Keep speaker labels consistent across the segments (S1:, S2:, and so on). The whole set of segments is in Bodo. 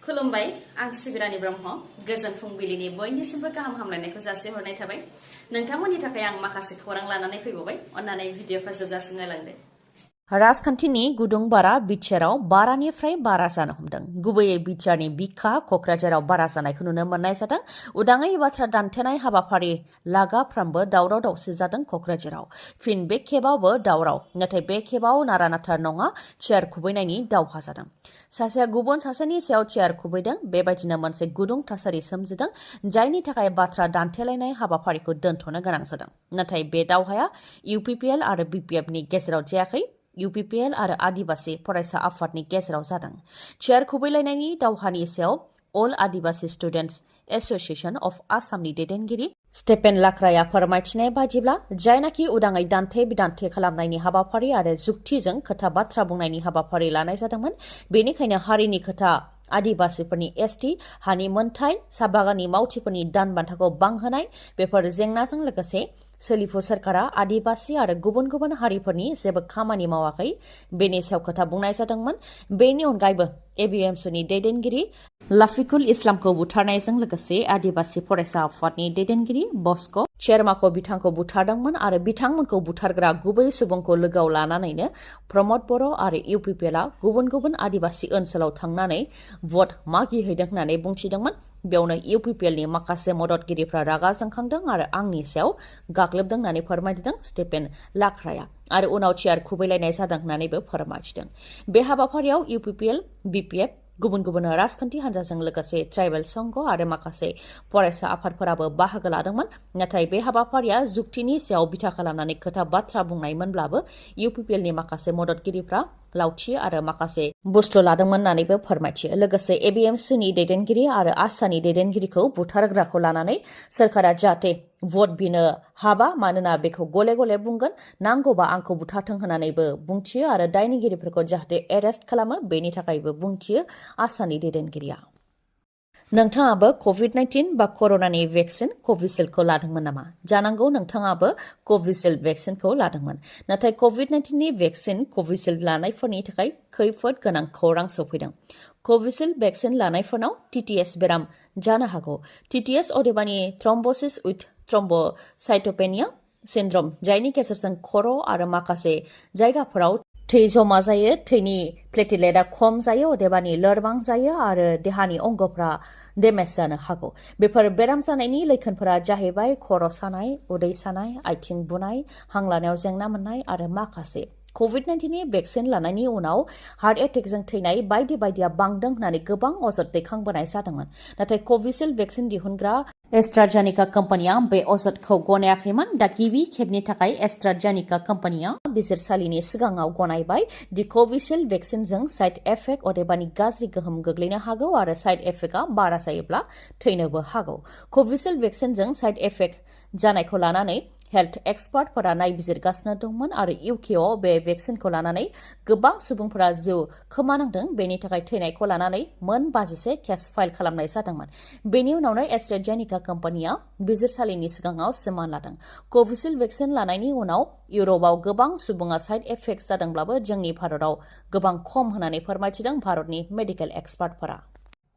S1: खुलुमबाय आं सिबि रानि ब्रह्म गोजोन फुंबिलिनि बयनिसिमबो गाहाम हामलायनायखौ जासिहरनाय थाबाय नोंथांमोननि थाखाय आं माखासे खौरां लानानै फैबावबाय अन्नानै भिडिअखौ जोबजासिम नायलांदो राजखान्थिनि गुदुं बारा बिटिआरआव बारानिफ्राय बारा जानो हमदों गुबैयै बिटिआरनि बिखा क'क्राझाराव बारा जानायखौ नुनो मोननाय जादों उदाङै बाथ्रा दान्थेनाय हाबाफारि लागाफ्रामबो दावराव दावसि जादों क'क्राझाराव फिन बे खेबावबो दावराव नाथाय बे खेबाव नारा-नाथा नङा चेयार खुबैनायनि दावहा जादों सासेया गुबुन सासेनि सायाव चेयार खुबैदों बेबायदिनो मोनसे गुदुं थासारि सोमजिदों जायनि थाखाय बाथ्रा दान्थेलायनाय हाबाफारिखौ दोनथ'नो गोनां जादों नाथाय बे दावहाया UPPL आरो BPFनि गेजेराव जायाखै UPPL आरो आदिबासी फरायसा आफादनि गेजेराव जादों चेयार खुबैलायनायनि दावहानि सायाव अल आदिबासी स्टुडेन्टस एस'सिएशन अफ आसामनि दैदेनगिरि स्टेफेन लाक्राया फोरमायथिनाय बायदिब्ला जायनाखि उदाङै दान्थे-बिदान्थे खालामनायनि हाबाफारि आरो जुक्तिजों खोथा बाथ्रा बुंनायनि हाबाफारि लानाय जादोंमोन बेनिखायनो हारिनि खोथा आदिबासीफोरनि ST हानि मोनथाय साबागानि मावथिफोरनि दान बान्थाखौ बांहोनाय बेफोर जेंनाजों लोगोसे सोलिफु सोरखारा आदिबासी आरो गुबुन गुबुन हारिफोरनि जेबो खामानि मावाखै बेनि सायाव खोथा बुंनाय जादोंमोन बेनि अनगायैबो ABMSनि दैदेनगिरि लाफिकुल इस्लामखौ बुथारनायजों लोगोसे आदिबासी फरायसा आफादनि दैदेनगिरि बस्क' शेरमाखौ बिथांखौ बुथारदोंमोन आरो बिथांमोनखौ बुथारग्रा गुबै सुबुंखौ लोगोआव लानानैनो प्रमद बर' आरो UPPLआ गुबुन गुबुन आदिबासी ओनसोलाव थांनानै भट मागिहैदों होननानै बुंथिदोंमोन बेयावनो UPPLनि माखासे मददगिरिफ्रा रागा जोंखांदों आरो आंनि सायाव गाग्लोबदों होननानै फोरमायदों स्टेफेन लाक्राया आरो उनाव चेयार खुबैलायनाय जादों होननानैबो फोरमायथिदों बे हाबाफारियाव UPPL BPF गुबुन गुबुन राजखान्थि हान्जाजों लोगोसे ट्राइबेल संघ आरो माखासे फरायसा आफादफोराबो बाहागो लादोंमोन नाथाय बे हाबाफारिया जुक्तिनि सायाव बिथा खालामनानै खोथा बाथ्रा बुंनायमोनब्लाबो UPPLनि माखासे मददगिरिफ्रा लावथि आरो माखासे बुस्थु लादोंमोन होननानैबो फोरमायथियो लोगोसे ABMSनि दैदेनगिरि आरो आसानि दैदेनगिरिखौ बुथारग्राखौ लानानै सोरखारा जाहाथे भट बिनो हाबा मानोना बेखौ गले गले बुंगोन नांगौबा आंखौ बुथारथों होननानैबो बुंथियो आरो दायनिगिरिफोरखौ जाहाथे एरेस्ट खालामो बेनि थाखायबो बुंथियो आसानि दैदेनगिरिया नोंथाङाबो COVID-19 बा कर'नानि भेक्सिन कभिसिल्डखौ लादोंमोन नामा जानांगौ नोंथाङाबो कभिसिल्ड भेक्सिनखौ लादोंमोन नाथाय COVID-19नि भेक्सिन कभिसिल्ड लानायफोरनि थाखाय खैफोद गोनां खौरां सौफैदों कभिसिल्ड भेक्सिन लानायफोरनाव TTS बेराम जानो हागौ TTS अदेबानि थ्रम्बोसिस उइथ थ्रम्बोसाइटोपेनिया सिन्ड्रम जायनि गेजेरजों खर' आरो माखासे जायगाफोराव थै जमा जायो थैनि प्लेटेलेटआ खम जायो अदेबानि लोरबां जायो आरो देहानि अंगफ्रा डेमेज जानो हागौ बेफोर बेराम जानायनि लैखोनफोरा जाहैबाय खर' सानाय उदै सानाय आथिं बुनाय हां लानायाव जेंना मोननाय आरो माखासे COVID-19नि भेक्सिन लानायनि उनाव हार्ट एटेकजों थैनाय बायदि बायदिया बांदों होननानै गोबां अजद दैखांबोनाय जादोंमोन नाथाय कभिसिल्ड भेक्सिन दिहुनग्रा एस्ट्राजेनेका कम्पानिया बे अजदखौ गनायाखैमोन दा गिबि खेबनि थाखाय एस्ट्राजेनेका कम्पानिया बिजिरसालिनि सिगाङाव गनायबाय दि कभिसिल्ड भेक्सिनजों साइड एफेक्ट अदेबानि गाज्रि गोहोम गोग्लैनो हागौ आरो साइड एफेक्टआ बारा जायोब्ला थैनोबो हागौ कभिसिल्ड भेक्सिनजों साइड एफेक्ट जानायखौ लानानै हेल्थ एक्सपार्टफोरा नायबिजिरगासिनो दंमोन आरो UKआव बे भेक्सिनखौ लानानै गोबां सुबुंफोरा जिउ खोमानांदों बेनि थाखाय थैनायखौ लानानै मोन 56 केस फाइल खालामनाय जादोंमोन बेनि उनावनो एस्ट्राजेनेका कम्पानिया बिजिरसालिनि सिगाङाव सिमान लादों कभिसिल्ड भेक्सिन लानायनि उनाव इउरपआव गोबां सुबुङा साइड एफेक्ट जादोंब्लाबो जोंनि भारतआव गोबां खम होननानै फोरमायथिदों भारतनि मेडिकेल एक्सपार्टफोरा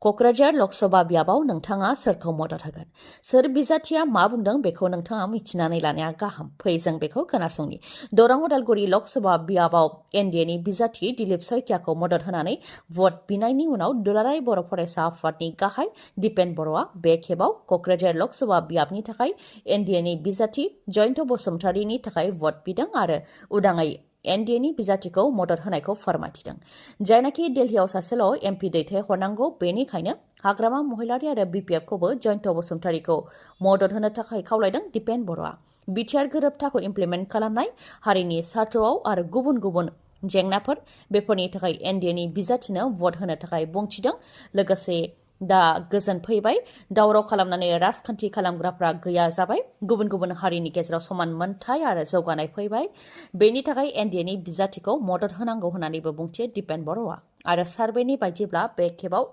S1: क'क्राझार लकसभा बियाबाव नोंथाङा सोरखौ मदद होगोन सोर बिजाथिया मा बुंदों बेखौ नोंथाङा मिथिनानै लानाया गाहाम फै जों बेखौ खोनासंनि दरं उदालगुरि लकसभा बियाबाव NDAनि बिजाथि दिलीप सयकियाखौ मदद होनानै भट बिनायनि उनाव दुलाराय बर' फरायसा आफादनि गाहाय दिपेन बर'आ बे खेबाव क'क्राझार लकसभा बियाबनि थाखाय NDAनि बिजाथि जयन्त बसुमतारीनि थाखाय भट बिदों आरो उदाङै NDAनि बिजाथिखौ मदद होनायखौ फोरमायथिदों जायनाखि दिल्लीयाव सासेल' MP दैथायहरनांगौ बेनिखायनो हाग्रामा महिलारी आरो BPFखौबो जयन्त बसुमतारीखौ मदद होनो थाखाय खावलायदों दिपेन बर'आ बिटिआर गोरोबथाखौ इमप्लिमेन्ट खालामनाय हारिनि सार्थआव आरो गुबुन गुबुन जेंनाफोर बेफोरनि थाखाय NDAनि बिजाथिनो भट होनो थाखाय बुंथिदों लोगोसे दा गोजोन फैबाय दावराव खालामनानै राजखान्थि खालामग्राफ्रा गैया जाबाय गुबुन गुबुन हारिनि गेजेराव समान मोनथाय आरो जौगानाय फैबाय बेनि थाखाय NDAनि बिजाथिखौ मदद होनांगौ होननानैबो बुंथियो दिपेन बर'आ आरो सार्भेनि बायदिब्ला बे खेबाव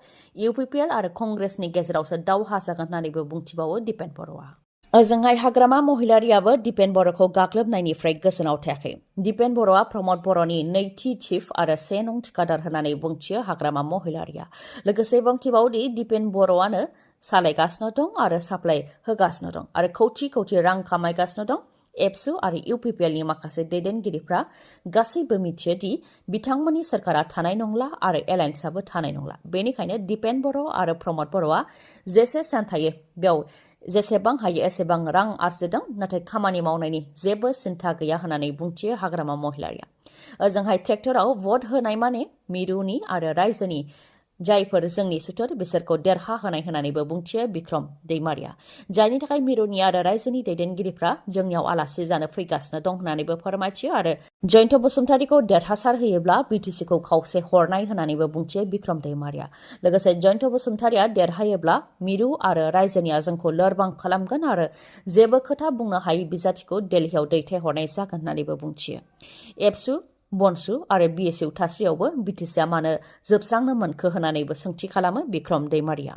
S1: UPPL आरो कंग्रेसनि गेजेरावसो दावहा जागोन होननानैबो बुंथिबावो दिपेन बर'आ ओजोंहाय हाग्रामा महिलारियाबो दिपेन बर'खौ गाग्लोबनायनिफ्राय गोजानाव थायाखै। दिपेन बर'आ प्रमद बर'नि नैथि चिफ आरो 1 नं थिखादार होननानै बुंथियो हाग्रामा महिलारिया। लोगोसे बुंथिबावदि दिपेन बर'आनो सालायगासिनो दं आरो साप्लाय होगासिनो दं आरो खौथि रां खामायगासिनो दं। एबसु आरो UPPL नि माखासे दैदेनगिरिफ्रा गासैबो मिथियो दि बिथांमोननि सोरखारा थानाय नंला आरो एलायन्सआबो थानाय नंला। बेनिखायनो दिपेन बर' आरो प्रमद बर'आ जेसे सान थायो बेयाव जेसेबां हायो एसेबां रां आरजिदों, नाथाय खामानि मावनायनि जेबो सिन्था गैया होननानै बुंथियो हाग्रामा महिलारिया। ओजोंहाय ट्रेक्टराव भट होनाय माने मिरुनि आरो रायजोनि जायफोर जोंनि सुथुर बिसोरखौ देरहा होनाय होननानैबो बुंथियो बिक्रम दैमारिया। जायनि थाखाय मिरुनि आरो रायजोनि दैदेनगिरिफ्रा जोंनियाव आलासि जानो फैगासिनो दं होननानैबो फोरमायथियो आरो जयन्त बसुमतारीखौ देरहासार होयोब्ला BTCखौ खावसे हरनाय होननानैबो बुंथियो बिक्रम दैमारिया। लोगोसे जयन्त बसुमतारीया देरहायोब्ला मिरु आरो रायजोनिया जोंखौ लोरबां खालामगोन आरो जेबो खोथा बुंनो हायै बिजाथिखौ दिल्लीयाव दैथायहरनाय जागोन होननानैबो बुंथियो। एबसु बनसु आरो BSU थासेयावबो BTCआ मानो जोबस्रांनो मोनखो होननानैबो सोंथि खालामो बिक्रम दैमारिया।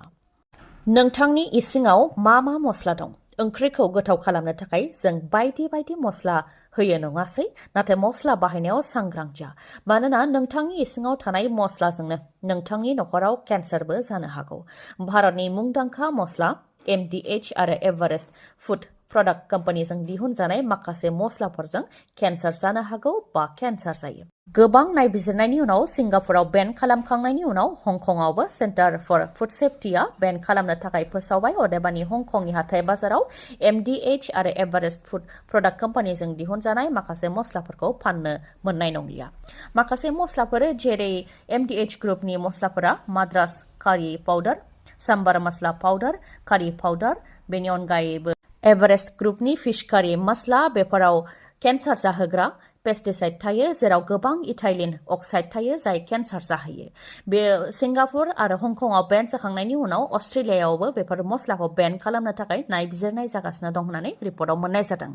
S1: नोंथांनि इसिङाव मा मस्ला दं? ओंख्रिखौ गोथाव खालामनो थाखाय जों बायदि मस्ला होयो नङासै? नाथाय मस्ला बाहायनायाव सांग्रां जा, मानोना नोंथांनि इसिङाव थानाय मस्लाजोंनो नोंथांनि नखराव केन्सारबो जानो हागौ। भारतनि मुंदांखा मस्ला MTech आरो एभारेस्ट फुड प्रडाक्ट कम्पानिजों दिहुनजानाय माखासे मस्लाफोरजों केन्सार जानो हागौ बा केन्सार जायो। गोबां नायबिजिरनायनि उनाव सिंगापुराव बेन खालामखांनायनि उनाव हंकंआवबो सेन्टार फर फुड सेफ्टिआ बेन खालामनो थाखाय फोसावबाय। अदेबानि हंकंनि हाथाय बाजाराव MTech आरो एभारेस्ट फुड प्रडाक्ट कम्पानिजों दिहुनजानाय माखासे मस्लाफोरखौ फाननो मोननाय नंलिया। माखासे मस्लाफोर जेरै MTech ग्रुपनि मस्लाफोरा माद्रास कारि पाउडार, साम्बार मस्ला पाउडार, कारि पाउडार, बेनि अनगायैबो एभारेस्ट ग्रुपनि फिश कारि मस्ला, बेफोराव केन्सार जाहोग्रा पेस्टिसाइड थायो, जेराव गोबां इथाइलिन अक्साइड थायो जाय केन्सार जाहोयो। बे सिंगापुर आरो हंकंआव बेन जाखांनायनि उनाव अस्ट्रेलियायावबो बेफोर मस्लाखौ बेन खालामनो थाखाय नायबिजिरनाय जागासिनो दं होननानै रिपर्टआव मोननाय जादों।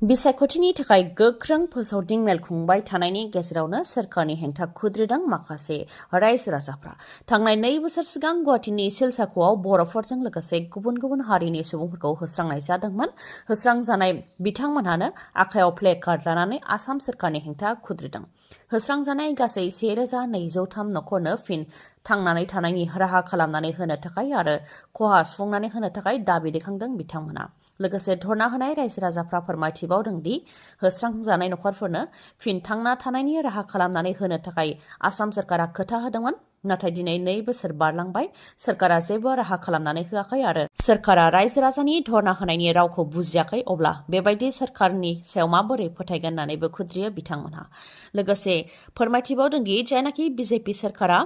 S1: बिसायख'थिनि थाखाय गोख्रों फोसावदिं मेल खुंबाय थानायनि गेजेरावनो सोरखारनि हेंथा खुद्रिदों माखासे रायजो राजाफ्रा। थांनाय 2 बोसोर सिगां गुवाहाटीनि सिलसाख'आव बर'फोरजों लोगोसे गुबुन हारिनि सुबुंफोरखौ होस्रांनाय जादोंमोन। होस्रांजानाय बिथांमोनहानो आखायाव प्ले कार्ड लानानै आसाम सोरखारनि हेंथा खुद्रिदों। होस्रांजानाय गासै 1203 नखरनो फिन थांनानै थानायनि राहा खालामनानै होनो थाखाय आरो खहा सुफुंनानै होनो थाखाय दाबि दैखांदों बिथांमोना। लोगोसे धरना होनाय रायजो राजाफ्रा फोरमायथिबावदों दि होस्रांजानाय नखरफोरनो फिन थांना थानायनि राहा खालामनानै होनो थाखाय आसाम सोरखारा खोथा होदोंमोन, नाथाय दिनै 2 बोसोर बारलांबाय, सोरखारा जेबो राहा खालामनानै होआखै आरो सोरखारा रायजो राजानि धरना होनायनि रावखौ बुजियाखै। अब्ला बेबायदि सोरखारनि सायाव माबोरै फोथायगोन होननानैबो खुद्रियो बिथांमोनहा। लोगोसे फोरमायथिबावदों दि जायनाखि BJP सोरखारा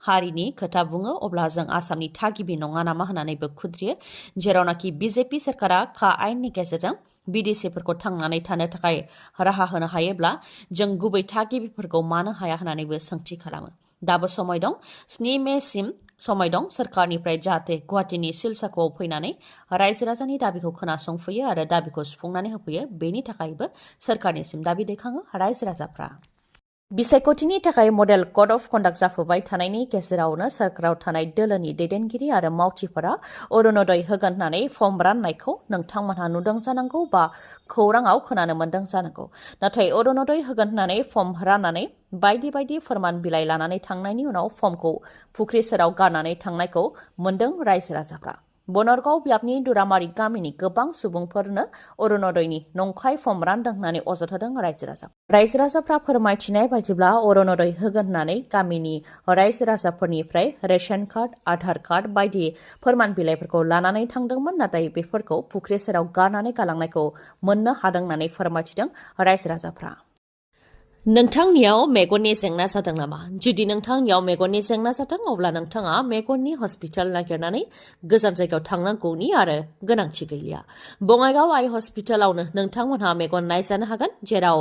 S1: हारिनि खोथा बुङो अब्ला जों आसामनि थागिबि नङा नामा होननानैबो खुद्रियो। जेरावनाखि BJP सोरखारा खा आयेननि गेजेरजों BDCफोरखौ थांनानै थानो थाखाय राहा होनो हायोब्ला जों गुबै थागिबिफोरखौ मानो हाया होननानैबो सोंथि खालामो। दाबो समय दं, 7 मेसिम समय दं सोरखारनिफ्राय जाहाथे गुवाहाटीनि सिलसाख'आव फैनानै रायजो राजानि दाबिखौ खोनासंफैयो आरो दाबिखौ सुफुंनानै होफैयो। बेनि थाखायबो सोरखारनिसिम दाबि दैखाङो रायजो राजाफ्रा। बिसायख'थिनि थाखाय मडेल कड अफ कन्डाक्ट जाफुबाय थानायनि गेजेरावनो सोरखाराव थानाय दोलोनि दैदेनगिरि आरो मावथिफोरा अरुणोदय होगोन होननानै फर्म राननायखौ नोंथांमोनहा नुदों जानांगौ बा खौराङाव खोनानो मोन्दों जानांगौ। नाथाय अरुणोदय होगोन होननानै फर्म राननानै बायदि फोरमान बिलाइ लानानै थांनायनि उनाव फर्मखौ फुख्रि सेराव गारनानै थांनायखौ मोन्दों रायजो राजाफ्रा। बनरगाव ब्याबनि दुरामारि गामिनि गोबां सुबुंफोरनो अरुणोदयनि नंखाय फर्म रानदों होननानै अजद होदों रायजो राजाफ्रा फोरमायथिनाय बायदिब्ला अरुणोदय होगोन होननानै गामिनि रायजो राजाफोरनिफ्राय रेशन कार्ड, आधार कार्ड बायदि फोरमान बिलाइफोरखौ लानानै थांदोंमोन, नाथाय बेफोरखौ फुख्रि सेराव गारनानै गालांनायखौ मोननो हादों होननानै फोरमायथिदों रायजो राजाफ्रा। नोंथांनियाव मेगननि जेंना जादों नामा? जुदि नोंथांनियाव मेगननि जेंना जादों अब्ला नोंथाङा मेगननि हस्पिटाल नागिरनानै गोजान जायगायाव थांनांगौनि आरो गोनांथि गैलिया। बङाइगाव आइ हस्पिटालावनो नोंथांमोनहा मेगन नायजानो हागोन, जेराव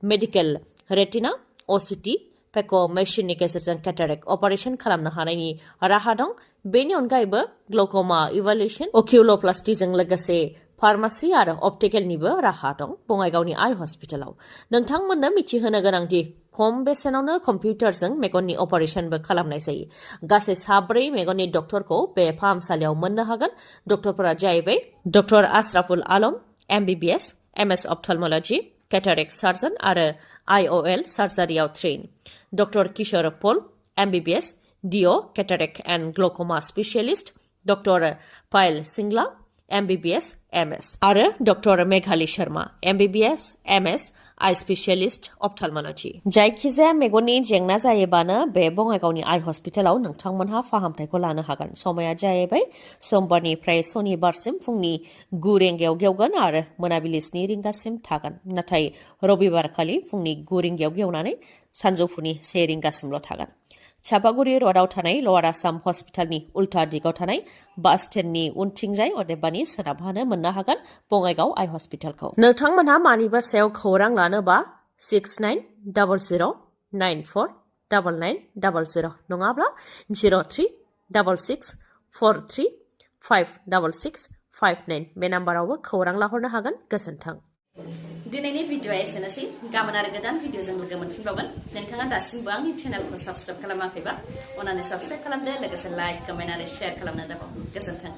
S1: मेडिकेल रेटिना, OCT, पेक' मेसिननि गेजेरजों केटारेक्ट अपारेशन खालामनो हानायनि राहा दं। बेनि अनगायैबो ग्ल'क'मा इभालुएसन, अकिउल'प्लास्टिजों लोगोसे फार्मासि आरो अप्टिकेलनिबो राहा दं बङाइगावनि आइ हस्पिटालाव। नोंथांमोननो मिथिहोनो गोनांदि खम बेसेनावनो कम्पिउटारजों मेगननि अपारेशनबो खालामनाय जायो गासै 4 मेगननि डक्टरखौ बे फाहामसालियाव मोननो हागोन डक्टरफोरा जाहैबाय doctor Ashraful Alam MBBS MS ophthalmology cataract surgeon आरो IOL सार्जारियाव train doctor Kishore Paul MBBS DO cataract and glaucoma specialist doctor Payal Singla MBBS MS आरो doctor Meghali Sharma MBBS MS eye specialist ophthalmology जायखिजाया मेगननि जेंना जायोबानो बे बङाइगावनि आइ हस्पिटालाव नोंथांमोनहा फाहामथायखौ लानो हागोन समाया जाहैबाय समबारनिफ्राय सनिबारसिम फुंनि 9 रिंगायाव गेवगोन आरो मोनाबिलि 7 रिंगासिम थागोन नाथाय रबिबारखालि फुंनि 9 रिंगायाव गेवनानै सानजौफुनि 1 रिंगासिमल' थागोन चापागुरि र'डआव थानाय लवार आसाम हस्पिटालनि उल्था दिगाव थानाय बास स्टेन्डनि उनथिंजाय अदेबानि सोनाबहानो मोननो हागोन बङाइगाव आइ हस्पिटालखौ नोंथांमोनहा मानिबा सायाव खौरां लानोबा 6900949900 नङाब्ला 0366435659 बे नाम्बारावबो खौरां लाहरनो हागोन गोजोन्थों दिनैनि भिडिअआ एसेनोसै गाबोन आरो गोदान भिडिअजों लोगो मोनफिनबावगोन नोंथाङा दासिमबो आंनि चेनेलखौ साबस्क्राइब खालामाखैबा अन्नानै साबस्क्राइब खालामदो लोगोसे लाइक कमेन्ट आरो शेयार खालामनो दाबाव गोजोन्थों